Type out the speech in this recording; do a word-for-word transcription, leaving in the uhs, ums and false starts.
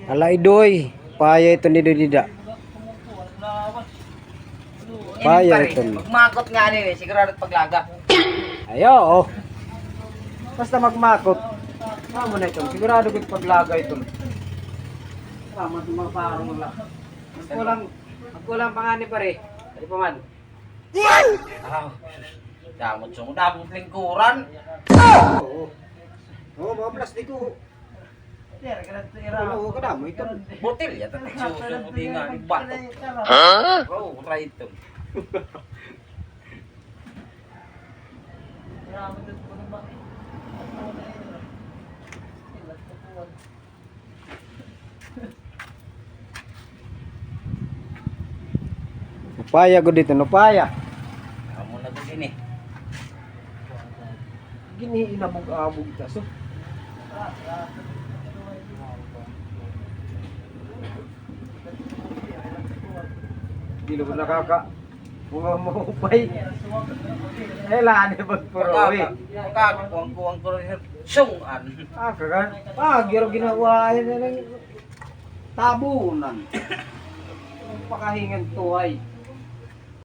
Ala, Idoy, paya iton ni Idoy dida. Paya iton. Magmakot nga ani, eh, sigurado paglaga. Ay, oo. Basta magmakot. Amo na iton, sigurado gud paglaga iton. Salamat, mga parong la. Magkulang, magkulang pa ngani, pare. Dali pa man. Aw, sus. Damot sungod, damot lingkuran. Oo. Oo, mga plastiko. Oo, kadamo ito. Botilya, tatik susunod nga, bato. Ha? Oo, right ito. Upaya gud ito, upaya. Amo na gud ini. Giniinabog-abog ta, so. Dili mo nakaka-, mga maupay. Kailangan ni pagpuro, eh. Makaka-, makakakuwang-kuwang ko rin, sir. Sung-an. Ah, kagan. Ah, giro ginawa, eh, eh, eh. Tabunan. Pakahingan tuhay.